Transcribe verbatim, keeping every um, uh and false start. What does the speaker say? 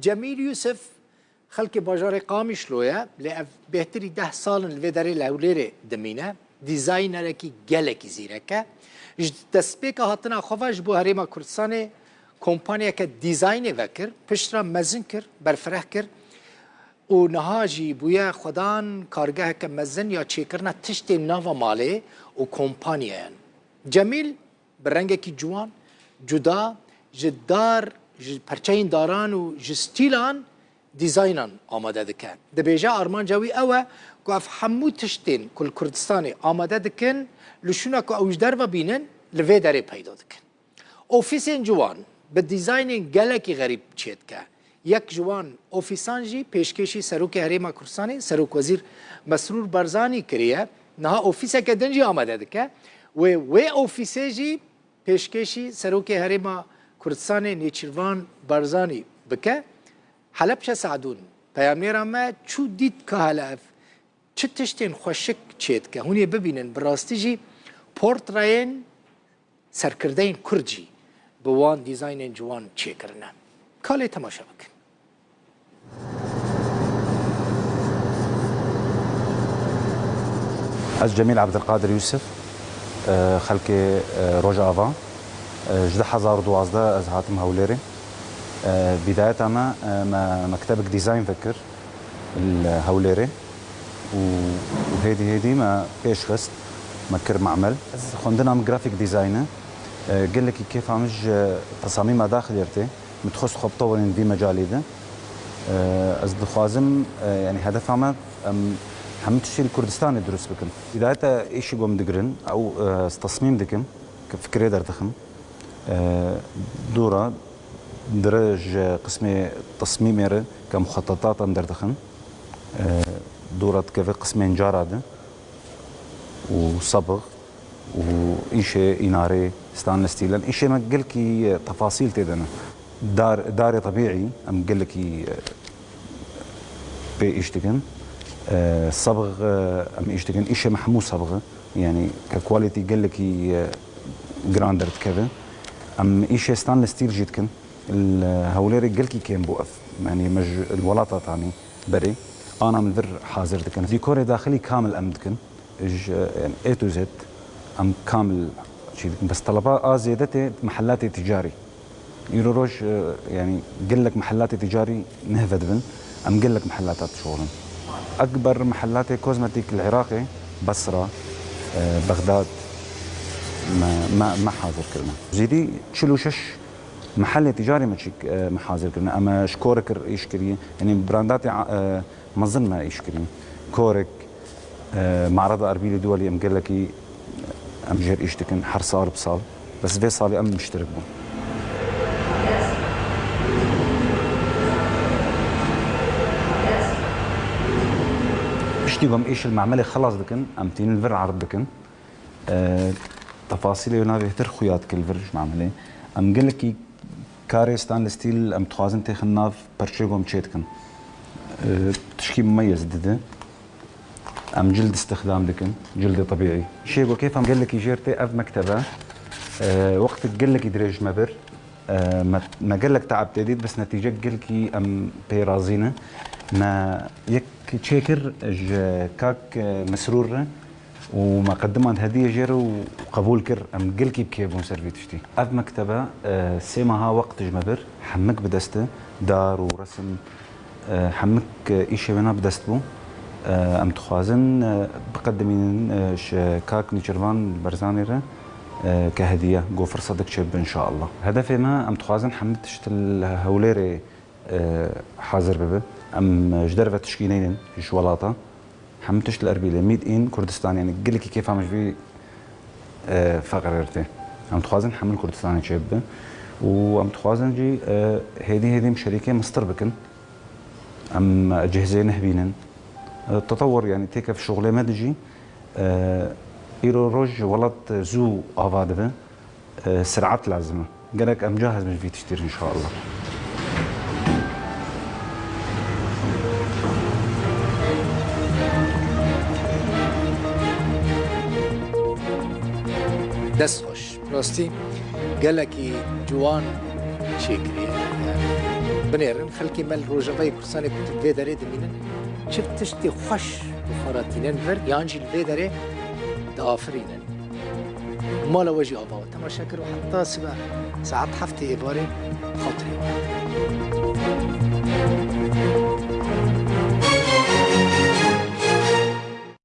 Cemîl Yûsif xelkê bajarê Qamişlo ye, lê ev bêhtirî deh sal in li vê derê li Hewlêrê dimîne. Dîzaynerekî gelekî zîrek e. Ji destpêka hatina xwe ve ji bo Herêma Kurdistanê kompaniyeke dîzaynê vekir, piştre mezin kir, berfireh kir û niha jî bûye xwedan kargeheke mezin ya çêkirina tiştên nava malê û kompaniyayan. Cemîl bi rengekî ciwan, cuda, ji dar, ji perçeyên daran û ji stîlan dîzaynan amade dike. Dibêje armanca wî ew e ku ev hemû tiştên ku li Kurdistanê amade dikin, li şûna ku ew ji derve bînin, li vê derê peyda dikin. Ofîsên ciwan bi dîzaynên gelekî xerîb çêdike. Yek ji wan ofîsan jî pêşkêşî Serokê Herêma Kurdistanê, Serokwezîr Mesrûr Barzanî kiriye. Niha ofîseke din jî amade dike. Wê wê ofîsê jî pêşkêşî Serokê Herêma Kurdistanê Nêçîrvan Barzanî bike. Helebçe Sadûn, peyamnêra me, çû dît ka hele ev çi tiştên xweşik çêdike. Hûn ê bibînin, bi rastî jî portreyên serkirdeyên Kurd jî bi wan dîzaynên ciwan çêkirine. Ka lê temaşe bikin. Ez Cemîl Ebdilqadir Yûsif, e, xelkê, e, Rojava. E, ji du hezar û duwazdeh ez hatim Hewlêrê. E, bîdayeta me, e, me mektebek dîzayn vekir li Hewlêrê û, û hêdî hêdî me pêş xist, me kir mamel. Ez xwendina min grafîk dîzayn e. E, gelekî kêfa min ji tesamîma daxiliyê re tê. Min dixwest xwe bitewirînim vî mecalî de. E, ez dixwazim, e, yanî hedefa me, em hemû tiştê li Kurdistanê dirust bikin. Bîdayeta îşê ku em digirin, ew, e, ez tesmîm dikim, ke fikrê derdixim. E, dûra dire ji qismê tesmîmê re ke muxetetata em derdixin. E, dûra dikeve qismên cara de û sebix û îşê înarê, stainless steel, îşê me gelkî, e, tefasîl tê de ne. Dar, darê tebîî em gelekî, e, pê îş dikin. E, sebix, e, em îş dikin. Îşê me hemû sebix e. Yanî ke quality gelekî, e, giran derdikeve. Em îşê stainless steel jî dikin. Li Hewlêrê gelkî kêm bû ev. Yanî me ji, li welata tanî berê. Ana em li vir hazir dikin. Dîkorê daxilî kamil em dikin. Ji, yanî A to Z em kamil çî dikin. Bes teleba a zêde tê mehelatê ticarî. Îro roj, e, yanî gelek mehelatê ticarî nehve dibin. Em gelek mehelata dişoxilin. Ekber mehelatê kozmetîk li Iraqê, Basra, e, Bexdad me, me, me hazir kirine. Zêdî çil û şeş mehelê ticarî me çîk, e, me hazir kirine. Em ji Korek re îş kiriye. Yanî brandatê, e, mezin me îş kirî. Korek, e, Marada Erbîlê Duwelî em gelekî, em jêr îş dikin her sal bi sal. Bes vê salê em muşterik bûn. Piştî ku em îş li memelê xelas dikin, em tînin vir erd dikin. E, tefasîlê wê navê hêtir xuya dike li vir ji memelê. Em gelekî karê stainless steel em dixwazin têxin nav perçê ku em çê dikin. E, tişkî mumeyez dide. Em cild îstixdam dikin, cildê tebîî. Şê ku kêfa em gelekî jêr tê ev mektebe, e, wextek gelekî dirêj me bir. E, me, me gelek teab tê dît, bes netîcek gelkî em pê razî ne. Me yek çêkir ji kak, e, Mesrûr re. û me qedimand hediyê jê re û qebûl kir. Em gelkî bi kêf bûn ser vî tiştî. Ev mektebe, e, sê meha wext ji me bir, hemik bi dest e, dar û resim, e, hemik, e, îşê wêna bi dest bû. E, em dixwazin, e, biqedimînin, e, ji kak Nîçirvan Berzanê re, e, ke hediye, go firsetek çêbibe înşaallah. Hedefê me, em dixwazin hemî tişt li Hewlêrê e, hazir bibe. Em ji derve tişkî neynin ji welata. Hemû tişt li Erbîlê, made in Kurdistan, yanî gelekî kêfa min ji vî, e, feqirê re tê. Em dixwazin hemû li Kurdistanê çêbibe û em dixwazin jî, e, hêdî hêdî em şerîkê mistir bikin. Em cihzê nehbînin. E, tetewur, yanî têkev şuxulê me dijî, e, îro roj welat zû ava dibe. E, sirat lazim e. Gerek em cahîz bin vî tiştî re înşallah. Dest xweş. Rastî gelekî ciwan çêkiriye. Binêrin, xelkê me li Rojavayê Kurdistanê ku vê derê dimînin, çi tiştê xweş bi xwe re tînin vir, yan jî li vê derê diafirînin. Mala we jî ava we. Temaşe kir û heta sibe saet heftê êvarê xatirê we.